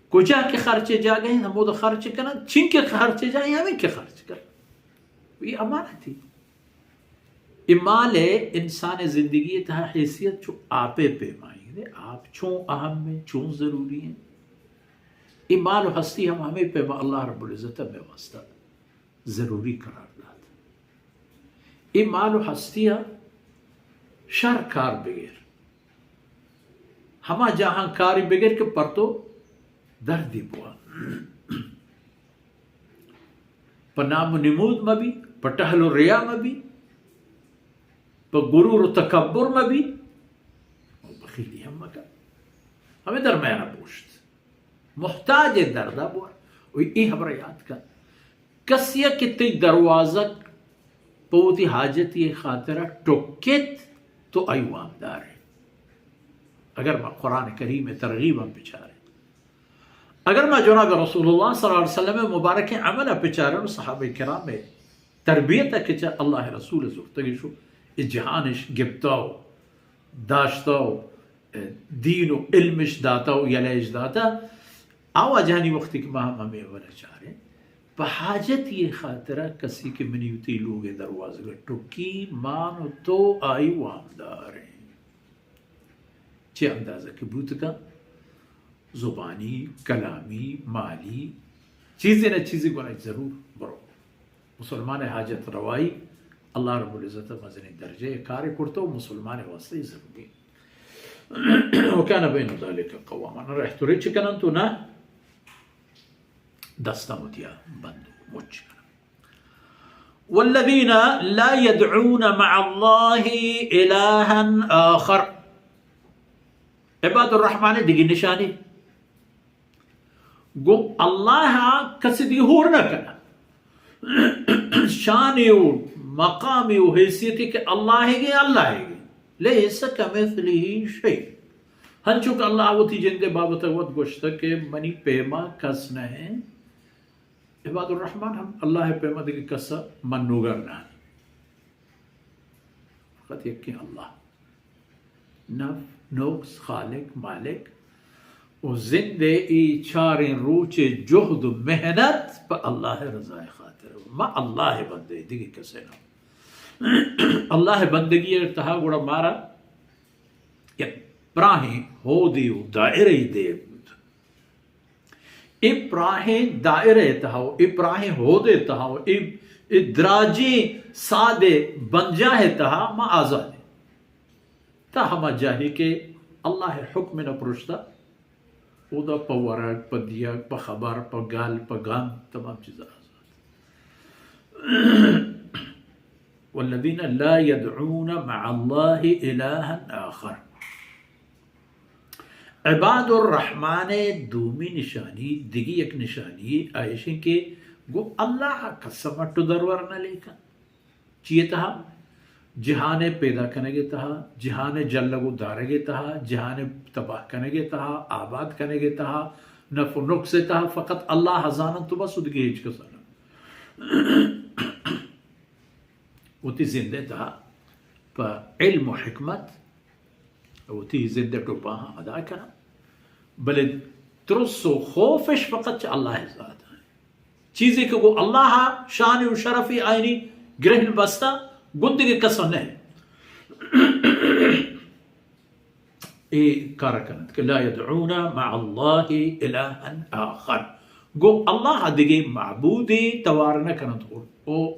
کجا کہ خرچ جاگہ ایں، ہمود خرچ کنن، چنکہ خرچ جاگہ ایں، ہمیں کہ خرچ کنن۔ یہ امانتی۔ یہ مال انسان زندگی تہا حیثیت چو آپ پیما ایں۔ آپ چون اہم ایں، چون ضروری ایں۔ یہ مال و ہستی ہم ہمیں پیما اللہ رب العزت ہمیں واسطہ ضروری قرار دات۔ اے مال و ہستی ء شر کار بگر، ہما جاہاں کاری بگر کہ پر تو دردی بوا، پہ نام و نمود مہ بی، پہ ٹہل و ریا مہ بی، پہ غرور و تکبر مہ بی، و بخیلی ہم مکن۔ ہمیں درمیان بوشت۔ محتاج دردا بور۔ و اے ہبرا یاد کن، کسی کہ تئی دروازگ پہ وتی حاجتی خاطرا ٹکت، تو آئی وامدار ئے۔ اگر ما قرآن کریم ترغیباں بچاریں، اگر ما جناب رسول اللہ صلی اللہ علیہ وسلم مبارک عمل بچاریں و صحابہ کرام تربیت کہ چہ اللہ رسول زرتگی شو، اے جہانش گپتا و داشتا و دین و علمش داتا و یلہش داتا، آ واجہانی وقتی کہ ما ہم ہمیں اولا چاریں، پہ حاجتی خاطرا کسی کہ منی وتی لوگ دروازگ ٹکی، مان و تو آئی وامدار ایں۔ چہ اندازہ کہ بوت کن، زبانی، کلامی، مالی، چیزے نہ چیزے گونا ضرور برو۔ مسلمان حاجت روائی اللہ رب العزت مزنیں درجہ کار کرتا و مسلمان واسطہ ضروری۔ وکان بین ذلک قواما، نہ رہ ترے چکنن تو نہ دستاں وتیا بند مچ کنن۔ والذین لا یدعون مع اللہ الہا آخر۔ عباد الرحمن دگی نشانی، گوں اللہ ء کسی دی ہور نہ کناں۔ شانے و مقامی و حیثیتی کہ اللہ گے، اللہ گے۔ لیس کمثلہ شیء۔ ہنچو کہ اللہ وتی جندے بابت وت گوشتہ کہ منی پیما کس نہ ہیں۔ عباد الرحمن ہم اللہ پیما دگہ کس منوگر نہ ہیں۔ فقط یکیں اللہ۔ نف، نقص، خالق، مالک و زندے ای چاریں روچے جہد و محنت پہ اللہ رضای خاطر۔ ما اللہ بندے، دگہ کسے نہ۔ اللہ بندگی تہا گڑا مارا یک پراہیں ہودی و دائرہ دے بوت۔ اے پراہیں دائرہ تہا و اے پراہیں ہودے تہا و اے، اے دراجیں سادے بنجاہ تہا ما آزاد ایں۔ تا ہما جاہے کہ اللہ حکم نہ پرشتا، اودا پہ ورگ، پہ دیگ، پہ خبر، پہ گل، پہ گند، تمام چیز آزاد۔ والذین لا یدعون مع اللہ الہا آخر۔ عباد الرحمن دومی نشانی، دگی یک نشانی، ایشیں کہ گو اللہ کس مٹ و درور نہ لیکن۔ چیئے تہا؟ جہان پیدا کنگے تہا، جہان جلگ و دارگے تہا، جہان تباہ کنگے تہا، آباد کنگے تہا، نف و نقصے تہا فقط اللہ زانن تو بس، دگہ ہچ کس نہ۔ وتی زندے تہا پہ علم و حکمت وتی زند ٹوپاہاں ادا کناں، بلے ترس و خوفش فقط چہ اللہ ذات ہیں۔ چیزے کہ گو اللہ شان و شرفی آئینی گرہن بستا، گندگے کسا نہیں۔ اے کار کنت کہ لا یدعون مع اللہ الہا آخر، گو اللہ دگہ معبودے توار نہ کنت، او، او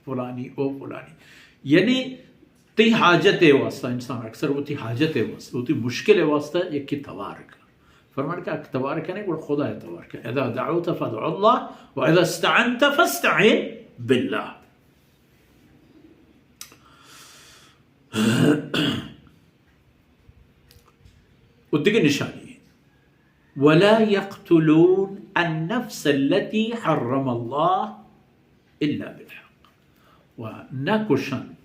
فلانی، او فلانی۔ یعنی تئی حاجت واسطہ انسان اکثر وتی حاجت واسطہ، وتی مشکل واسطہ یکی توار کن۔ فرمان کہ اک توار کنے گڑا خدا توار کن۔ اذا دعوت فادع اللہ و اذا استعنت فاستعن باللہ۔ و دگہ نشانی، ولا یقتلون النفس التی حرم اللہ الا بالحق، و نکشنت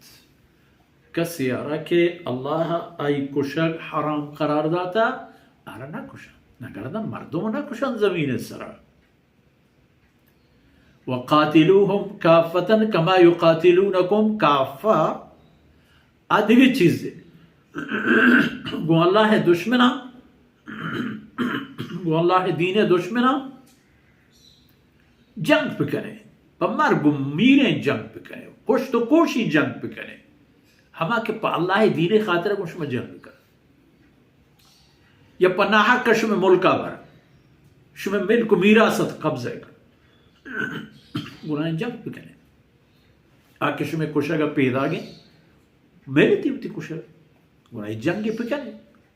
کسی را کہ اللہ آئی کشگ حرام قرار داتا، آرا نکشنت۔ نگردن مردم نکشنت زمین سرا۔ وقاتلوهم کافة کما یقاتلونکم کافة۔ آ دگہ چیزے۔ گوں اللہ دشمناں گوں اللہ ءِ دین ءِ دشمناں جنگ بکنے، پہ مرگ و میریں جنگ بکنے، کشت و کوشی جنگ بکنے، ہما کہ پہ اللہ ءِ دین ءِ خاطر گوں شما جنگ بکن، یا پہ ناحق شمئے ملکا بر، شمئے ملک و میراث ات قبضہ کن، گوں آیاں جنگ بکنے۔ آ کہ شمئے کشگ ءَ پیداگیں، میلتی وتی کشگ۔ گڑا اے جنگے بکنے،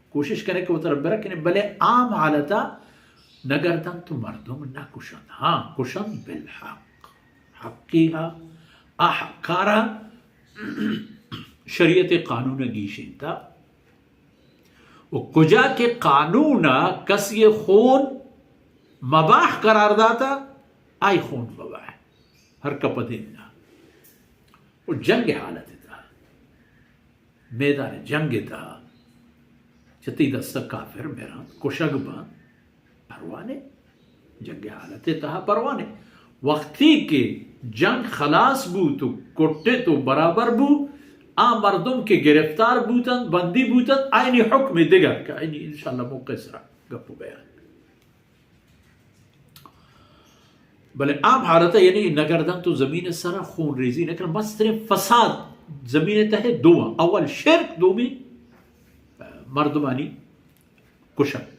کوشش کنے کہ وترا برکنے، بلے عام حالتا نگردنت و مردم نہ کشنت۔ ہاں، کشنت بالحق۔ حقی ہا، آ حقارا شریعت قانون گیشینتا۔ و کجا کہ قانون کسی خون مباح قرار داتا، آئی خون مباح۔ ہر کپ دین نہ۔ و جنگ حالت تہا، میدان جنگ تہا، چہ تئی دست کافر مرنت، کشگ بنت، پرواہ نے۔ جنگ حالت تہا پرواہ نے۔ وقتی کہ جنگ خلاص بوت و کٹت و برابر بوت، آ مردم کہ گرفتار بوتنت، بندی بوتنت، آیانی حکم دگر کہ آیانی انشاءاللہ موقع سرا گپ و بیان۔ بلے عام حالت، یعنی نگردنت و زمین سرا خون ریزی نکن، مستریں فساد زمین تہ دو، اول شرک، دومی مردمانی کشگ۔